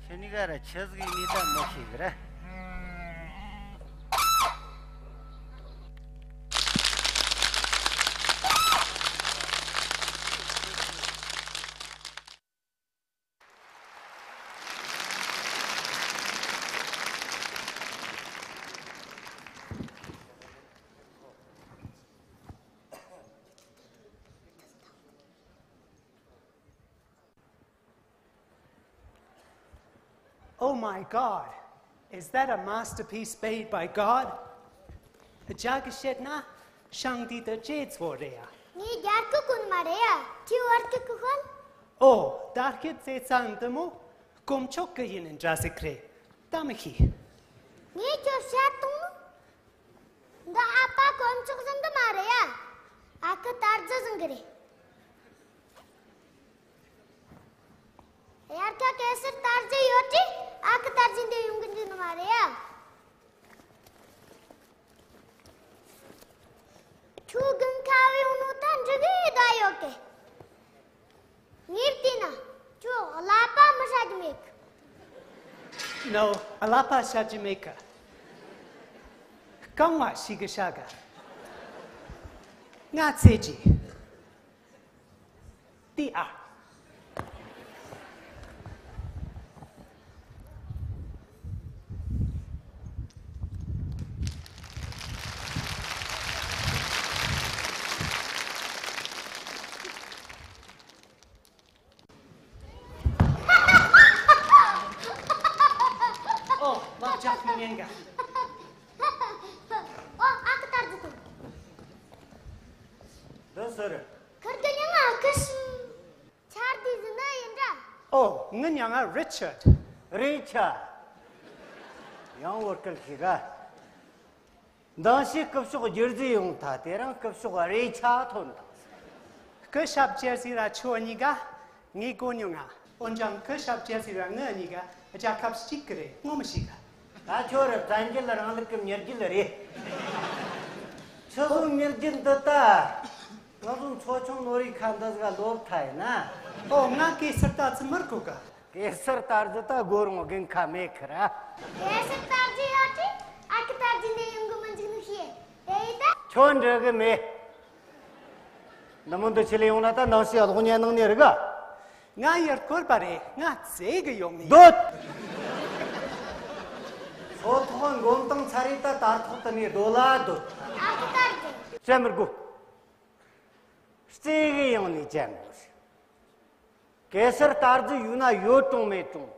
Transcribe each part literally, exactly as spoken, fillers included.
ཁྱེད་གཉིས་ཀ་ར་ཆི་ཟིག་ཡིན་ནི་ད་མི་ཤེས་གི་ར། Oh my God! Is that a masterpiece made by God? རྒྱ་གི་བཤད་ན་ཤིང་འདི་ད་རྗེ་བཙོ་རེད་ཡ། ངས་རྒྱ་སྐད་གོ་ནི་མ་རེད་ཡ། ཁྱོས་བོད་སྐད་གོ་ཤོད། ཨོ། ད་སྐད་ཟེར་ཙང་འདི་མོ་དཀོན་མཆོག་གི་ཡིན་ནི་འདྲ་ཟིག་རེད། ད་མི་ཤེས། ངས་ཁྱོད་བཤད་བཏང་ནོ། འདི་ཨ་ཕ་དཀོན་མཆོག་བཟང་གི་མ་རེད་ཡ། ཨ་ཁུ་དར་རྒྱས་བཟང་གི་རེད། དབྱར་ཁ་གེ་སར་རྟ་རྒྱུག་ཡོད་དུས་ཨ་ཁུ་རྟ་རྒྱུག་འདི་ཡོང་གི་འདུག་ནི་མ་རེད་ཡ། ཁྱོད་དགུན་ཁ་བའི་ཡོང་ནོ་ད་འགྲིག་གི་ད་ཡོད་གི། ངས་བལྟས་ན་ཁྱོད་ཀླད་པ་མི་ཧྲ་རྒྱུ་མེད་གི། No, ཀླད་པ་ཧྲ་རྒྱུ་མེད་གི། རྐང་བ་ཞིག་གི་ཧྲ་གི། ང་ཚེ་གྱིས། ཏི་ཨ། ཨོ། ལག་ཆ་ཁུར་ཉན་ག། ཨོ། ཨ་ཁུ་དར་རྒྱས་དང་། འདི་སུ་རེད། ཁུར་གི་མྱིང་ང་ཨ་ཁུ་ཤི། ཆར་དུས་ཟིན་ན་ཡིན་འདྲ། ཨོ། ངའི་མྱིང་ང་རི་ཆར། རི་ཆར། ཡང་བོད་སྐད་ཤེས་ག། མདང་ཞིག་སྐུ་ཞབས་རྒྱུ་རྫི་ཡོང་ཐལ། དེ་རིང་སྐུ་ཞབས་རེ་ཆ་ཐོན་དང་། སྐུ་ཞབས་རྒྱུ་རྫི་ར་ཁྱོད་གཉིས་ཀ་ངས་གོ་མྱོང་ང་། འོན་ཀྱང་སྐུ་ཞབས་རྒྱུ་རྫི་ར་ངའི་གཉིས་ཀ་རྒྱལ་ཁབ་གཅིག་གི་རེད། ངོ་མི་ཤེས་ག། ད་ཁྱོད་ར་བཙན་རྒྱལ་རིང་ལུགས་ཀྱི་མྱི་རྒྱུད་རེད། ཁྱོད་ཚོའི་མྱི་རྒྱུད་འདི་ད་ང་ཚོ་མཚོ་ཆུང་ནོར་བུའི་ཁ་འདི་ཟིག་ལོབས་ཐལ་ཡིན་ན། ཨོ། ང་གེ་སར་རྟ་རྒྱུག་མི་དགོས་ག། གེ་སར་རྟ་རྒྱུག་ད་སྒོ་རུང་དགུན་ཁ་མེད་ཁི་ར། གེ་སར་རྟ་རྒྱུག་ཡོད་དུས་ཨ་ཁུ་རྟ་རྒྱུག་འདི་ཡོང་གི་མི་འཇུག་ནི་ཤེས། དེ་ཡིན་ད། ཁྱོད་འགྲིག་གི་མེད། འདི་མོ་འདི་ཆི་ལས་ཡོང་ན་ད་ནང་ཞིག་གློག་བརྙན་ནང་ནས་རིག་ག། ང་ཡར་སྐོར་པ་རེད། ང་རྩེ་གི་ཡོང་ནི། སྡོད། ཚོ་ཐོག་འགོམ་སྟངས་ཚར་རེད་ད། དར་ཐོག་ཏུ་ནས་རྡོ་ལ་སྡོད། ཨ་ཁུ་རྟ་རྒྱུག་བྱ་མི་དགོས། རྩེ་གི་ཡང་ནས་བྱ་མི་དགོས། གེ་སར་རྟ་རྒྱུག་ཡོད་ན་ཡོད་རུང་མེད་རུང་།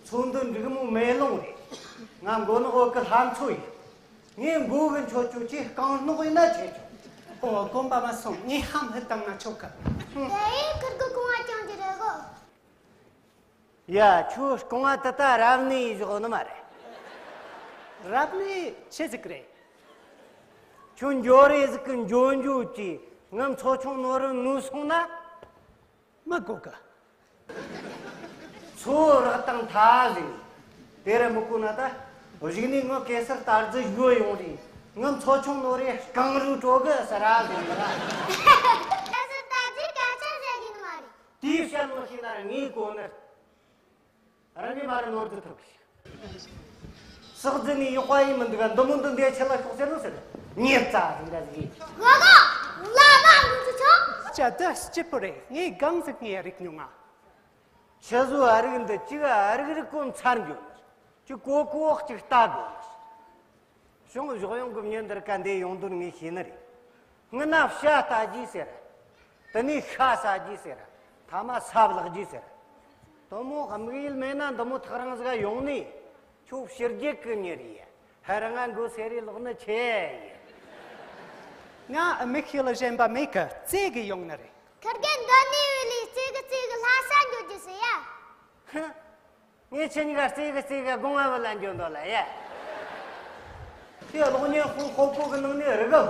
མཚོ་འདི་འབྲུག་མོ་མེ་ལོང་རེད། ང་མགོ་ནག་བོད་ཀྱི་ལྷ་མཚོ་ཡིན། ངས་མགོ་གི་མཆོད་ཆོག་ཅིག་རྐང་སྣག་ཡིན་ན་ཆེ་ཆོག་ཨོ། དགོན་པ་མ་སོང་། ངས་ཧམ་ཧི་བཏང་ན་ཆོག་གི། དེ་ཡིན་ཁུར་གི་རྐང་བ་བཅིངས་ཀྱི་རེད་གོ། ཡ། ཁྱོད་རྐང་བ་དེ་ད་རབ་གནས་ཡིན་བཞག་ནི་མ་རེད། རབ་གནས་ཆི་ཟིག་རེད། ཁྱོད་འགྱོ་རེ་ཟིག་གི་འགྱོ་འགྱོ་གྱིས་ངའི་མཚོ་ཆུང་ནོར་བུ་ནུབ་སོང་ན། མི་དགོས་གི། ཚོ་རག་དང་ཐ་ཟིག་ནས་དེ་ར་མི་གོ་ན་ད་གཞུག་ནས་ངའི་གེ་སར་རྟ་རྒྱུག་ཡོད་ཡོང་རེད། ངའི་མཚོ་ཆུང་ནོར་བུ་རྐང་རུ་དྲོ་གི་ཟེར་ར་ཟིག་ནས་ར། གེ་སར་རྟ་རྒྱུག་སྐད་ཆ་ཟེར་གི་ནི་མ་རེད། དེའི་བཤད་མི་ཤེས་ན་ར་ངས་གོ་ནི། རང་གིས་མ་རེད་ནོར་རྫི་ཐུབ་གི། སག་རྫི་ནས་ཡག་པ་ཡིན་མི་འདུག་ག། འདི་མོ་འདི་འདི་ཆེ་ལ་ཤོག་ཟེར་ནོ་ཟེར། ཉེར་རྩ་ཟིག་འདྲ་ཟིག་ཡིན། གོ་གོ། ལ་མ་འདུག་ཆུ་ཆོ། ཅ་ད་སྐྱིད་པོ་རེད། ངས་གང་ཟིག་ངས་རིག་མྱོང་ང་། ཆི་ཟོ་ཨ་རིག་འདི་གཅིག་ཨ་རིག་རིག་གོ་མཚར་འགྱོ་ནི། ཅིག་གོ་གོ་གཅིག་ལྟ་དགོ་ནི། གཞུང་བཞག་ཡོང་གི་མྱི་འདིར་ཀ་འདི་ཡོང་དོན་ངས་ཤེས་ནི་རེད། སྔོན་ན་བྱ་ལྟ་རྒྱུ་ཟེར། དེ་ནས་ཤ་ཟ་རྒྱུ་ཟེར། ཐ་མ་ས་བརླག་རྒྱུ་ཟེར། དེ་མོ་དམིགས་ཡུལ་མེད་ན་འདི་མོ་ཐག་རིང་ཟིག་ཡོང་ནས་ཁྱོད་ཕྱི་རྒྱལ་གི་མྱི་རེད། ཧ་ར་ང་མགོ་སེ་རེ་ལོག་ནི་ཆེ་ཡིན། ང་དམིགས་ཡུལ་གཞན་པ་མེད་གི། རྩེ་གི་ཡོང་ནི་རེད། ཁུར་གེ་འདི་ནས་བུད་ལས་རྩེ་གི་རྩེ་གི་ལྷ་ས་འགྱོ་རྒྱུ་ཟེར་ཡ། ཧ། ངས་ཁྱེད་གཉིས་ཀ་རྩེ་གི་རྩེ་གི་དགོང་བ་བུད་ལ་འགྱོ་འདོད་ལ་ཡ། དེ་གློག་བརྙན་ཧོ་ཧོ་པོ་གི་ནང་ནས་རིག་གམ།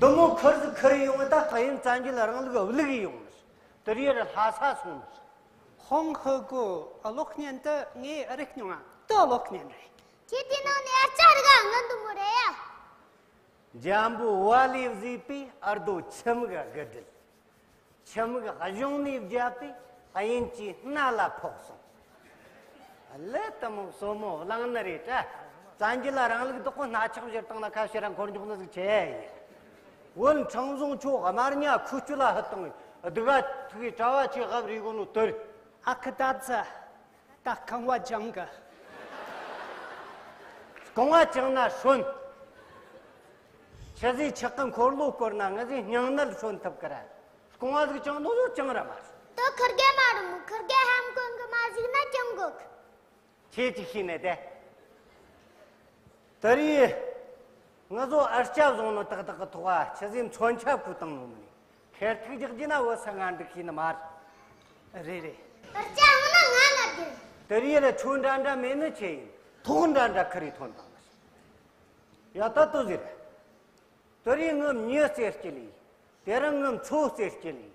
འདི་མོ་ཁུར་ཟིག་ཁུར་ཡོང་བ་ད་དཔལ་ཡོན་བཙན་རྒྱལ་རིང་ལུགས་བླུག་ཡོང་ནི། དེ་རེད་ལྷ་ས་སོང་ནི། ཧོང་ཧོ་གོ་གློག་བརྙན་དེ་ངས་རིག་མྱོང་ང་། དེ་གློག་བརྙན་རེད། ཁྱེད་དེ་ནང་ནས་ཨ་ཅག་རིག་ག་ང་འདི་མོ་རེད་ཡ། འཇམ་པོ་བ་ལས་བཟོས་པའི་ཨར་རྡོ་ཁྱིམ་གི་དགུ་སྒྲིལ། ཁྱིམ་གི་གཞུང་ནས་བརྒྱབ་པའི་དབྱིན་ཇིའི་སྣ་ལ་ཕོག་སོང་། ལས་དུ་མོ་སོ་མོ་བླངས་ནི་རེད་དྲ། བཙན་གྱི་ལ་རང་ལུགས་བདག་པོ་སྣ་ཆགས་བཞུར་བཏང་ན་ཁ་ཕྱིར་ར་འཁོར་འཇོག་ནི་ཟིག་ཆེ་ཡིན། བོད་ཁྲིམས་བཟུང་ཆོག་དམར་ཉ་ཁུ་ཆུ་ལ་ཧུད་བཏང་། སྡུག་ག་ཐུག་གི་གྲྭ་བ་ཆེ་ཧབ་རི་གོ་ནོ་དོར། ཨ་ཁུ་ད་ཙི། ད་རྐང་བ་བཅིངས་གི། རྐང་བ་བཅིངས་ན་ཧྲོན། ཆི་ཟིག་ཆག་གི་འཁོར་ལོ་བསྐོར་ན་ང་ཟིག་སྙིང་ནད་ཧྲོན་ཐུབ་གི་ར། རྐང་བ་ཟིག་བཅིངས་ནོ་ཟོ་བཅིངས་ར་མ་རེད། དོ་ཁུར་གེ་མ་རུ་མོ་ཁུར་གེ་ཧམ་གོན་གི་མ་ཟིག་ན་བཅིངས་གོ་གི། ཁྱེད་ཀྱིས་ཤེས་ནས་དེ། དེ་རིང་ང་ཚོ་ཨར་སྐྱ་བཟུང་ནོ་ཏག་ཏག་གི་ཐོག་ཆི་ཟིག་མཚོན་ཆ་བཀོལ་བཏང་ནོ་མིན། ཁེར་ཐུག་རྒྱག་རྒྱུ་ན་བོད་ས་ང་འགྲིག་ཤེས་ནི་མ་རེད། རེད་རེད། ཨར་སྐྱ་འོང་ན་ང་ན་དེ། དེ་རིང་ལ་ཆོས་འདྲ་འདྲ་མེད་ནི་ཆེ་ཡིན། ཐོག་འདྲ་འདྲ་ཁ་རི་ཐོན་བཏང་ནི། ཡ་ད་དོ་ཟེར། དེ་རིང་ངི་མྱི་རྩེ་སྐྱིད་ལི། དེ་རིང་ངི་མཚོ་རྩེ་སྐྱིད་ལི།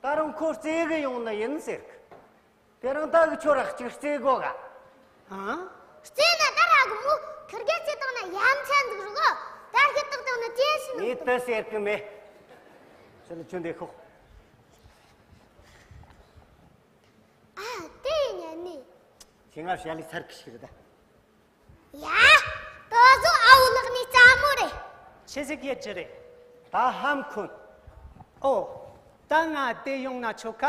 ད་རུང་ཁོ་རྩེ་གི་ཡོང་ནི་ཡིན་ཟེར་གི། དེ་རིང་ད་གི་ཁྱོད་ར་གཅིག་རྩེ་དགོ་ག། ཨང་། རྩེ་ན་ད་ར་གི་མོ་ཁིར་གེ་རྩེ་བཏང་ན་ཡ་མཚན་འདུག་རོ། ད་ཁྱེད་བཏང་བཏང་ན་ཅེས་ཤི་ནི་ངས་དེ་ཟེར་གི་མེད། ཕྱི་ལ་ཁྱོད་འདི་ཤོག། ཨ་དེ་ཉན་ནི། ཁྱེད་ང་བྱ་ལི་ཚར་གི་ཞིག་རེད་ད། ཡ། ད་གཟོད་ཨ་བོ་ལགས་ནས་རྩ་མོ་རེད། ཆི་ཟིག་ཡེད་རྒྱུ་རེད། ད་ཧམ་ཁུན། ཨོ། ད་ང་དེ་ཡོང་ན་ཆོག་ག།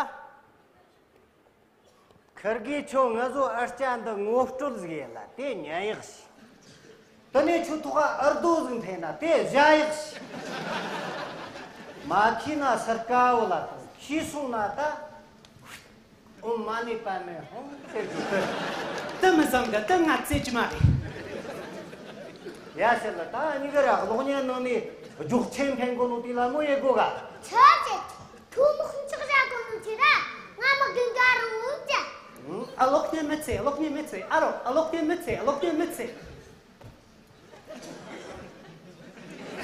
ཁིར་གིས་ཁྱོད་ང་ཚོ་ཨར་སྐྱ་འདི་ངོ་སྤྲོད་ཟིག་ཡེད་ལ་དེ་ཉན་ཡག་ཞིག། དེ་ནས་ཁྱོད་ཐོག་ཨར་རྡོ་ཟིག་འཐེན་ན་དེ་བཞག་ཡག་ཞིག། མ་ཁྱི་ན་སར་ཀ་བོ་ལ་དང་ཁྱི་སོང་ན་ད། ཨོཾ་མ་ཎི་པདྨེ་ཧཱུྃ་ཟེར་རྒྱུ་དེ། དེ་མི་བཟང་གི། དེ་ང་རྩེ་རྒྱུ་མ་རེད། ཡ་ཤི་ལ་ད་གཉིས་ཀ་ར་གློག་བརྙན་ནང་ནས་སྒྱོགས་ཆེན་འཕེན་གོ་ནོ་དེ་ལ་མོ་ཡེ་གོ་ག། ཆོས་ཅན། ཐུགས་མོ་ཁུན་ཆག་བཞག་གོ་ནོ་དེ་ར་ང་མི་དགོས་ག་རུ་འུག་ཅན། ཨ་གློག་བརྙན་མི་ཚེ། གློག་བརྙན་མི་ཚེ། ཨ་རོ། ཨ་གློག་བརྙན་མི་ཚེ། གློག་བརྙན་མི་ཚེ།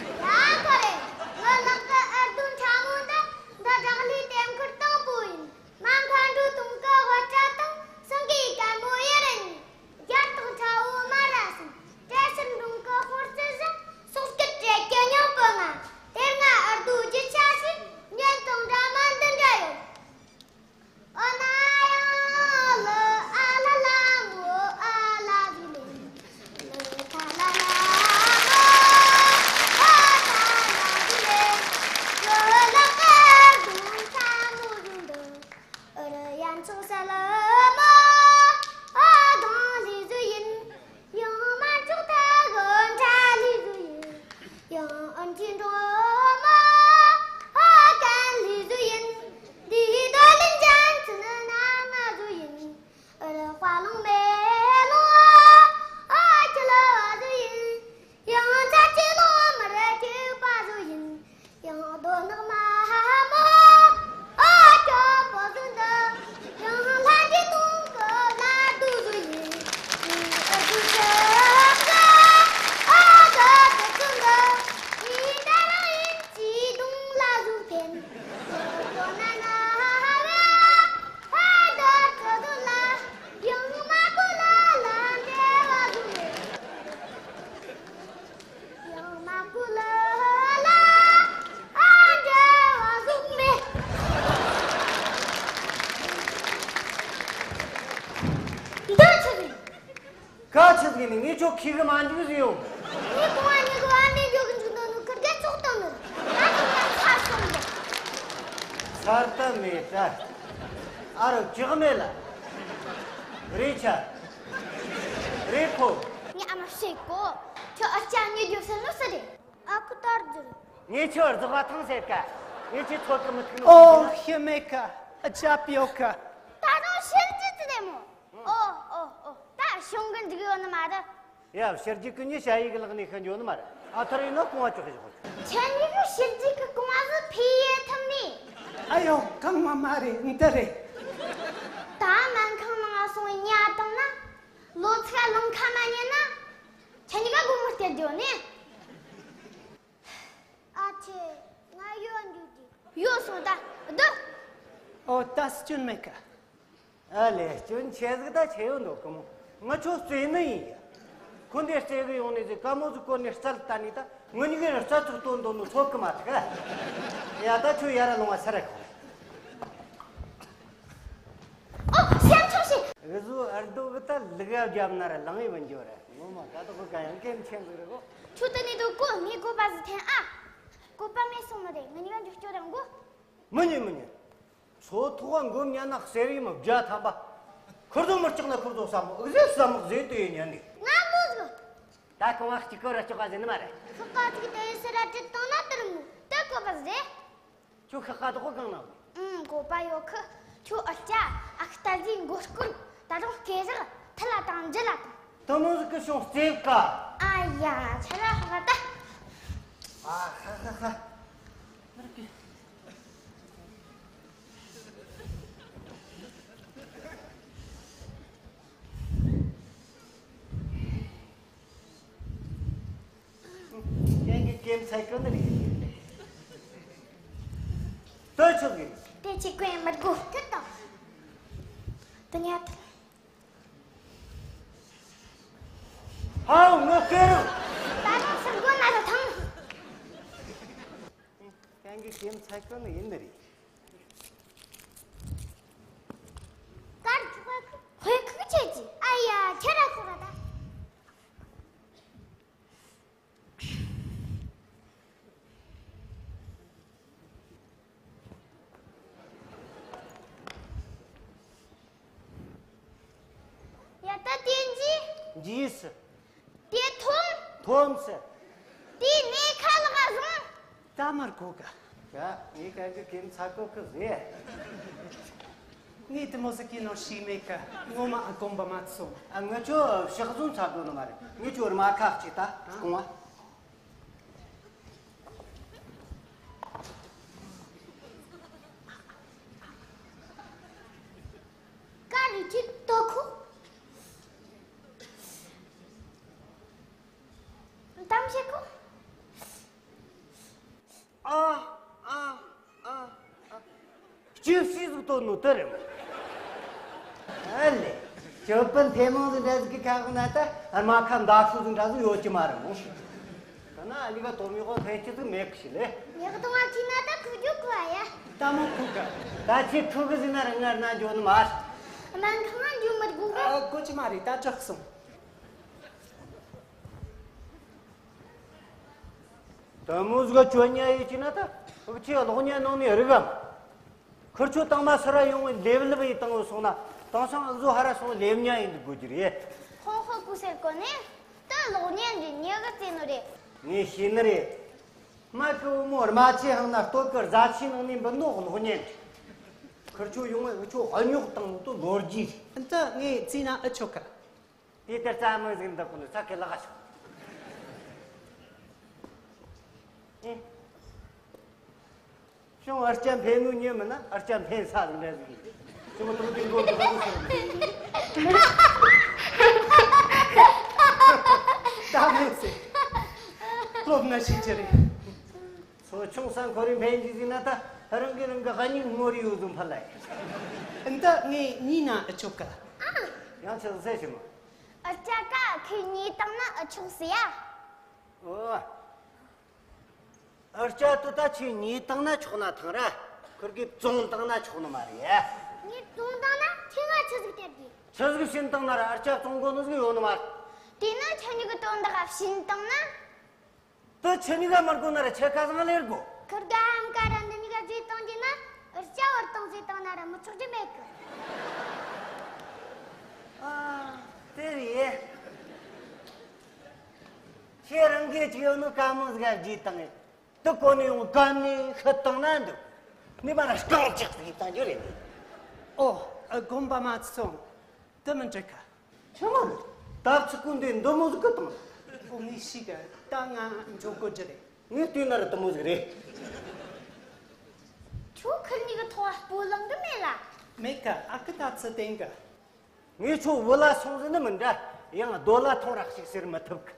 ཡ་ཁོ་རེ། ང་ལག་གི་ཨར་རྡུང་ཕྲ་མོ་འདི་འདི་བྲག་ལི་ལྟེམ་ཁུར་དང་པོ་ཡིན། མ་མཁའ་འགྲོ་དུང་གི་དབུ་སྐྲ་དང་སེང་གེའི་སྐར་མོ་ཡི་རིན། རྒྱ་སྟག་ཁྲ་བོ་མ་ར་སིན། བྲེ་སེར་འབྲོང་གི་དཔུང་རྩི་བཞིན། སོག་སྐད་བྲེ་སྐད་སྙིང་པོ་ང་། དེ་སྔ་ཨར་རྡུང་རྒྱུ་ཆ་ཞིག་ཉན་དང་འདྲ་མ་འདི་འདྲ་ཡོད། ཨོ་ན་ཡང་ལོ་ཨ་ལ་ལ་མོ་ཨ་ལ་ཟི་ལེ། ལོ་ཐ་ལ་ལ་མོ་ཨ་ཐ་ལ་ཟི་ལེ། ལོ་ལ་ཀ་དུང་ཁ་མོ་རུ་འདུ། ཨ་ར་ཡན་ཚོགས་ས་ལ་མོ་ཨ་དང་ལི་ཟུ་ཡིན། ཡང་མ་ཅོག་ད་གོ་འདྲ་ལི་ཟུ་ཡིན། ཡང་ཨན་ཅིན་འགྲོ་མ་ཨ་ཀན་ལི་ཟུ་ཡིན། འདི་དོ་ལིན་ཅན་ཙི་ནི་ན་ན་ཟུ་ཡིན། ཨ་ར་དཔའ་ལོང་མེ་ལོང་ཨ་ཁྱི་ལ་བ་ཟུ་ཡིན། ཡང་ཚ་ཅི་ལོ་མ་ར་ཅི་པ་ཟུ་ཡིན། ཡང་རྡོ་ནག་མ་ཧ་མོ་ཨ་ཅོ་པོ་ཟུ་འདི། ཡང་ལྷ་འདྲེ་དུང་གི་ལ་དུ་ཟུ་ཡིན། ཨ་ཟུ་ཅི་ག་ཨ་ག་དུ་ཟུ་འདི། ཡིན་ད་རང་ཡིན་ཅི་དུང་ལ་ཟུ་འཕེན། ཡང་རྡོ་ན་ན་ཧ་ཧ་བ་ཧ་ད་ཚོ་ཟུ་ལ། ཡང་མ་གོ་ལ་ལ་འདྲེ་བ་ཟུ་འཕེན། ཡང་མ་ཀུ་ལ་ལ་ཨ་འདྲ་བ་ཟུག་མེད། འདི་ཆི་ཟིག། ག་ཆི་ཟིག་ནི་ངས་ཁྱོད་ཁྱི་གི་མ་འཇུག་ཟིག་ཡོང་། ངས་གོང་ཨ་ཉི་གི་བ་མེད་འཇོག་གི་འཇུག་ནོ་ནུ་ཁུར་གེ་ཙོག་བཏང་ནི། ད་ཁྱོད་ང་ཚར་སོང་གི། ཚར་ད་མེད་ད། ཨ་རོ་ཅིག་མེད་ལ། རེད་ཆ། རེད་ཁོ། ངས་ཨ་མ་བཤད་གོ། ཁྱོད་ཨ་ཅག་ཉེ་རྒྱུ་ཟེར་ནོ་སུ་རེད། ཨ་ཁུ་དར་རྫུ་རེད། ངས་ཁྱོད་རྫུ་བ་ཐང་ཟེར་ཀ། ངས་ཁྱོད་ཚོད་ཀྱི་མི་ཐུག་ནོ་ཨོ་ཟེར་ན། ཤི་མེད་ཀ། ཨ་ཅག་པིའོ་ཀ། ད་རུང་ཕྱིར་རྒྱུ་ཙི་ལེ་མོ། ཨོ་ཨོ་ཨོ། ད་ཤོང་གི་འཇུག་ཡོད་ནི་མ་རེད། ཡ་ཕྱིར་རྒྱུ་ཀུན་ཉི་ཞ་ཡི་གི་ལག་ནས་ཤི་འགྱོ་ནི་མ་རེད། ཨ་ཐར་ཡིན་ན་གོང་བ་ཅོག་ཤི་ཞོག། ཁྱེད་གཉིས་ཀྱི་ཕྱིར་རྒྱུ་གི་གོང་བ་ཟིག་ཕི་ཡེ་ཐུབ་ནི། ཨ་ཡོ་གང་བ་མ་རེད་འདི་རེད། ད་སྨན་ཁང་ནང་སོང་ཉལ་བཏང་ན། ལོ་ཚིགས་ལང་ཁ་མ་ཉན་ན། ཁྱེད་གཉིས་ཀ་སྒོར་མོ་སྟེར་རྒྱུ་ནི། ཨ་ཆེ། ང་ཡོད་འཇུག་གི། ཡོད་སོང་ད། སྡོད། ཨོ་ད་སྐྱོན་མེད་ཀ། ཨ་ལས་སྐྱོན་ཆེ་ཟིག་ད་ཆེ་ཡོད་འདུག་གི་མོ། ང་ཁྱོད་རྩེ་ནི་ཡིན་ཡ། ཁོ་འདི་རྩེ་གི་ཡོང་ནས་ཟིག་ཀ་མོ་ཟིག་བསྐོར་ནས་རྩལ་བསྟན་ནས་ད་ངུ་གཉིས་ཀའི་རྩལ་ཚུགས་སྟོན་འདོད་ནོ་ཚོད་གི་མ་ཐག་ཡ། ད་ཁྱོད་ཡར་ལོང་བ་ས་ར་ཁོ། ཨོ་སེམས་ཆུང་ཞིག། འུ་ཟོ་ཨར་རྡོ་གི་ད་ལུག་ཡ་རྒྱབ་ན་ར་ལང་ཡི་བུན་འཇོ་ར། ངོ་མ་ད་དོ་ག་ཡང་གེམ་ཆེན་ཟིག་རེད་གོ། ཁྱོད་དེ་ནས་དོ་གོ། ངས་བཀོད་པ་ཟིག་འཐེན་ཨ། བཀོད་པ་མེད་སོང་ནི་རེད། ང་གཉིས་ཀ་འགྲོ་སྐྱོ་རང་གོ། མི་ཉན་མི་ཉན། མཚོ་ཐོག་ག་འགོམ་ཉན་ན་གསེར་ཡི་མི་བརྒྱ་ཐམ་པ། ཁུར་དོ་མི་སྐྲག་ན་ཁུར་དོ་ཟ་མོ་ཨུ་ཟེ་ཟ་མོ་ཟེ་དུ་ཡི་ཉན་ནི། ང་མོ་ཟིག་ད་གང་བ་གཅིག་གི་ར་སྐྲག་པ་ཟེ་ནི་མ་རེད། ཤོག་ཁ་ཅིག་དེ་ཡི་སི་ར་དྲི་བཏང་ན་དུར་མོ་དེ་བཀོད་པ་ཟིག་རེད། ཁྱོད་ཤ་ཁ་དོག་གང་ན། ཨང་། བཀོད་པ་ཡོད་ཁི། ཁྱོད་ཨ་ཅག་ཨ་ཁུ་ཏ་ཟིའི་མགོ་སྐོར་ད་རུང་སྐེ་རགས་ཐི་ལ་དང་འཇི་ལ་དང་། དེ་མོ་ཟིག་གི་བྱུང་རྩེབ་ཀ་ཨ་ཡ་ཆ་ལ་ཧ་ད། ཨ་ཧ་ཧ་ཧ། ཁྱེད་ཀྱི་ཀེམ་ཚ་གོ་ནི་རེད། ལྟོས་ཆོག་གི། དེ་ཅི་ཀོན་མི་དགོས་ཐུབ་དང་། དུ་ཉལ་ཐུབ། ཧའོ་ངོ་ཀེ་རུ། ད་ནི་སུ་མགོ་ན་རུ་ཐང་། ཁྱེད་ཀྱི་ཀེམ་ཚ་གོ་ནི་ཡིན་ནི་རེད། དཀར་ཆོག་གི། དཔེ་ཁུག་ཆེ་ཅི། ཨ་ཡ་ཁྱེད་ར་ཁོ་ར་ད། ཡ་ད་དེ་འཇི། འཇིས། དེ་ཐོམ། ཐོམ་སི། དེ་ནས་ཁ་ལག་བཟུང་། ད་མར་གོ་ག་ཡ། ངས་ག་གི་ཀེམ་ཚ་གོ་གི་ཟེ། ངས་དེ་མོ་ཟིག་གི་ནོར་ཤེས་མེད་ཀི། ངོ་མ་ཨ་གོམ་པ་མ་ཚོམ། ཨ་ངི་ཆོ་ཕྱག་ཟུང་ཚ་གོ་ནི་མ་རེད། ངི་ཆོ་རྨ་ཁ་གཅིག་ད་སྐོང་བ། ཀ་རི་ཅི་ཏོ་ཁུ། དམ་ཤེ་ཁུ། ཨ། ཨ། ཨ། ཨ། སྐྱིད་སྐྱིད་ཟིག་བཏོན་ནོ་དེ་རེད་མོ། ཨ་ལེ། ཅོ་པན་ཐེ་མོང་ཟིག་འདྲ་ཟིག་གི་ཁ་ཁུ་ན་ད་རྨ་ཁ་མདའ་ཁུ་ཟིག་འདྲ་ཟིག་ཡོད་ཀྱི་མ་རེད་མོ། ད་ན་ཨ་ལི་ག་དོ་མི་གོ་ཐེ་ཅི་ཟིག་མེད་གི་ཤི་ལེ། ཉག་དང་བ་ཅི་ན་ད་ཁུ་རྒྱུ་ཁུ་ཨ་ཡ། ད་མོ་ཁུ་ག་ད་ཅི་ཁུ་གི་ཟིག་ན་ར་ངར་ན་འཇོ་ནི་མ། སྨན་ཁང་ང་འཇུ་མི་དགོས་གི། ཨ་གོ་ཅི་མ་རེད། ད་དྲག་སོང་། དེ་མོ་ཟིག་ག་ཅོ་ཉ་ཡི་ཅི་ན་ད། འུ་ཆི་གློག་བརྙན་ནང་ནས་རིག་གམ། ཁུར་ཆོ་དང་མ་སུ་ར་ཡོང་བའི་ལེབ་ལེབ་ཡི་དང་བུ་སོང་ན་དེང་སང་འུ་ཟོ་ཧ་ར་སོང་ལེབ་ཉ་ཡི་འདུག་དགོས་རྒྱུ་རེད། ཧོ་ཧོ་ཀུ་སེར་གོ་ནས་ད་གློག་བརྙན་འདི་ཉེ་གི་རྩེ་ནོ་རེད། ངས་ཤེས་ནི་རེད། མ་ཀི་བུ་མོ་རྨ་ཆུ་ཧང་ན་སྟོད་ཀི་རྫ་ཆུའི་ནང་ནས་འབུད་ནོ་གློག་བརྙན་རེད། ཁུར་ཆོ་ཡོང་བའི་འུ་ཆོ་གཡོག་དང་དུ་ལོ་རྒྱུས་རེད། འདི་ངས་བརྩིས་ན་ཨེ་ཆོག་གི། དེ་ལྟར་རྩ་མོ་ཟིག་འདུག་གོ་ནི་ས་ཁེ་ལག་ཤོག་ཨེ། ཤོང་ཨར་ཅན་འཕེན་ནུ་ཉེ་མིན་ན་ཨར་ཅན་འཕེན་ས་ཟིག་འདྲ་ཟིག་ཡིན། ཤོང་ཏོག་ཏིང་གོ་གི་ཧོ་ཟེར། ད་མེད་ཟེར། སློབ་ན་ཤེས་ཀྱི་རེད། ཚོ་ཆུང་ས་འཁོར་རིང་འཕེན་གྱི་ཟིན་ན་ད་རང་གི་རང་གི་ཧ་ཉིག་ངོ་རི་ཡོད་ཟུམ་ཕ་ལ་ཡིན། འདི་ངས་གཉིས་ན་ཨེ་ཆོག་གི། ཡང་ཆི་ཟེར་ཞིམ། ཨ་ཅག་ག་ཁོས་གཉིས་བཏང་ན་ཨེ་ཆོག་ཟེར་ཡ། ཨོ། ཨ་ཅག་ཏུ་ད་ཁྱོས་གཉིས་བཏང་ན་ཆོག་ན་ཐང་ར། ཁུར་གིས་བཙོང་བཏང་ན་ཆོག་ནི་མ་རེད། ངས་བཙོང་བཏང་ན་ཁྱོས་ང་ཆི་ཟིག་སྟེར་གི། ཆི་ཟིག་བྱིན་བཏང་ན་ར་ཨ་ཅག་བཙོང་དགོ་ནི་ཟིག་ཡོད་ནི་མ་རེད། དེ་ན་ཁྱོད་གཉིས་གི་དོན་དག་བྱིན་བཏང་ན། དེ་ཁྱེད་གཉིས་ཀ་མི་དགོས་ན་ར་ཁྱེད་ཁ་སང་ལེར་དགོས། ཁུར་ག་ཧམ་ཀ་ར་འདི་གཉིས་ཀ་བརྗེས་བཏང་རྒྱུ་ན་ཨར་ཅག་བར་བཏང་ཟེར་བཏང་ན་ར་མི་ཆོག་རྒྱུ་མེད་གི། ཨ། དེ་རེད། ཁྱེད་རང་གིས་ཅིག་ཡོད་ནོ་དཀའ་མོ་ཟིག་ག་བརྗེས་བཏང་ངས། དེ་གོ་ནས་ཡོང་ག་ནས་ཤི་བཏང་ན་འདུག་ནི་མ་ར་རྐང་ཅིག་ཟིག་བཏང་རྒྱུ་རེད། ཨོ། ཨ་དགོན་པ་མ་ཚོང་། དེ་མི་འགྲིག་ག་ཆི་མ་རེད། ད་ཚིག་ཀུན་དེ་འདི་མོ་ཟིག་གི་བཏང་། ཨོ་ངས་ཤེས་གི། ད་ང་འཇོག་དགོས་རྒྱུ་རེད། ངས་བལྟས་ན་ར་དེ་མོ་ཟིག་རེད། ཁྱོད་ཁུར་གཉིས་ཀྱི་ཐོག་སྤོ་ལངས་གི་མེད་ལ། མེད་གི། ཨ་ཁུ་ད་ཚི་བསྟན་གི། ངས་ཁྱོད་བུ་ལ་སོང་ཟིན་ནི་མི་འདྲ། ཡང་རྡོ་ལ་ཐོང་རག་ཞིག་ཟེར་མི་ཐུབ་གི།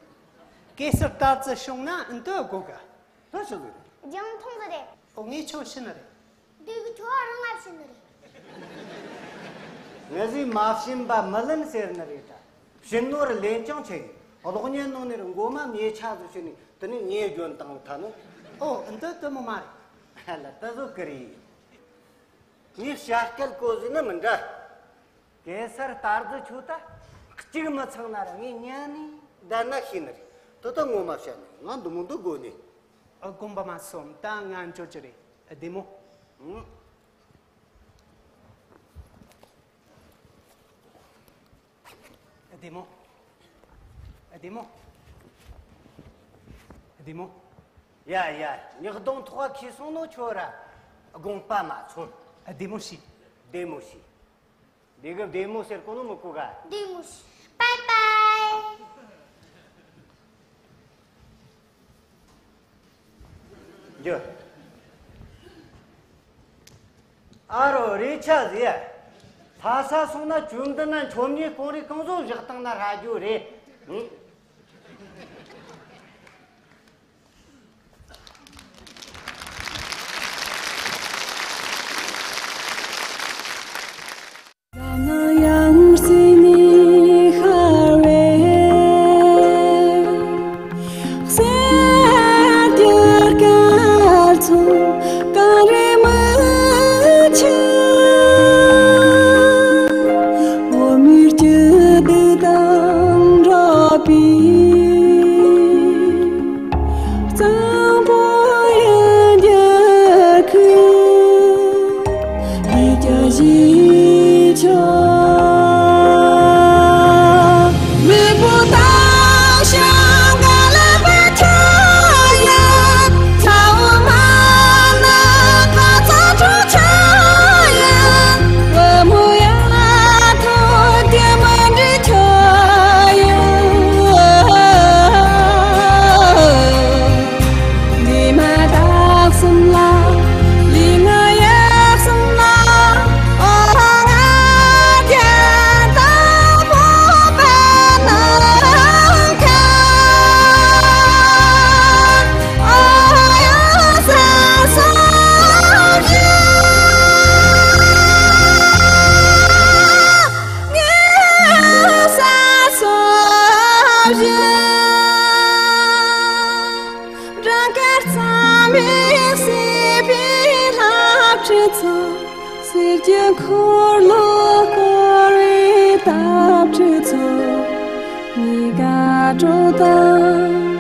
གེ་སར་ད་ཚི་བྱུང་ན་འདི་དགོས་གི། ད་ཆི་ཟིག་རེད། རྒྱང་མཐོང་ཟིག་རེད། ཨོ་ངས་ཁྱོད་ཤི་ནི་རེད། འདི་གི་ཁྱོད་རང་ང་བྱིན་ནི་རེད། ངས་ཟིག་མ་བྱིན་པ་མི་ལེན་ཟེར་ནི་རེད་ད། བྱིན་ནོ་ར་ལེན་ཀྱང་ཆེ་གི། གློག་བརྙན་ནང་ནས་ར་མགོ་མ་མྱེ་ཆ་ཟིག་བྱིན་ནི་དེ་ནི་ངས་འཇོན་བཏང་ལ་ཐ་ནི། ཨོ་འདི་དེ་མོ་མ་རེད། ཧ་ལ་ད་བཟོ་གི་རེད། ངས་བྱ་སྐད་གོ་ཟིན་ནི་མི་འདྲ། གེ་སར་རྟ་རྫི་ཁྱོད་ད་གཅིག་མི་ཚང་ན་ར་ངས་ཉན་ནི། ད་ན་ཤེས་ནི་རེད། དེ་ད་ངོ་མ་བཤད་ནི་ང་འདི་མོ་འདི་དགོས་ནི། ཨ། དགོངས་པ་མ་ཚོམ། ད་ང་འགྱོ་རྒྱུ་རེད། ཨ། བདེ་མོ། ཨང་། ཨ། བདེ་མོ། ཨ། བདེ་མོ། ཨ། བདེ་མོ། ཡ་ཡ། ཉག་གདོང་ཐོག་ཁ་ཁེ་སོང་ནོ་ཁྱོད་ར། དགོངས་པ་མ་ཚོམ། ཨ། བདེ་མོ་བྱོས། བདེ་མོ་བྱོས། འདི་གི་བདེ་མོ་ཟེར་གོ་ནོ་མི་གོ་ག། བདེ་མོ་བྱོས། པའི་པའི། འགྱོ། ཨ་རོ་རེ་ཆ་ཟེ། ལྷ་ས་སོང་ན་བཅོམ་ལྡན་ན་མཆོད་མེ་སྐོང་རེ་གང་བཟོ་བཞག་བཏང་ན་ཧྲ་རྒྱུ་རེད། ཨང་། གཙང་པོ་ཡང་རྒྱལ་ཁུལ་ལས་ཀྱང་གཞིས་ཆགས། མི་བུ་དང་ཞང་ག་ལ་བ་ཆ་ཡ། ཚ་བོ་མ་ན་ཁ་ཚ་གྲོ་ཆ་ཡ། བུ་མོ་ཡ་ཐོ་དེ་མ་འདྲི་ཆ་ཡ། འདི་མ་དག་སུམ་ལ། ལི་ང་ཡག་སུམ་ལ། ཨོ་ང་རྒྱལ་དང་བོ་པ་ནང་ཁ། ཨོ་ཡ་ས་སོ་བཞི། ངའི་ས་སོ་བཞི། སྦྲང་དཀར་རྩྭ་མིག་སྲིད་པའི་ལྷ་བྲིས་ཚོ། གསེར་གྱི་འཁོར་ལོ་བསྐོར་བའི་སྟབས་བྲིས་ཚོ། གཉིས་ཀ་དྲོ་དང་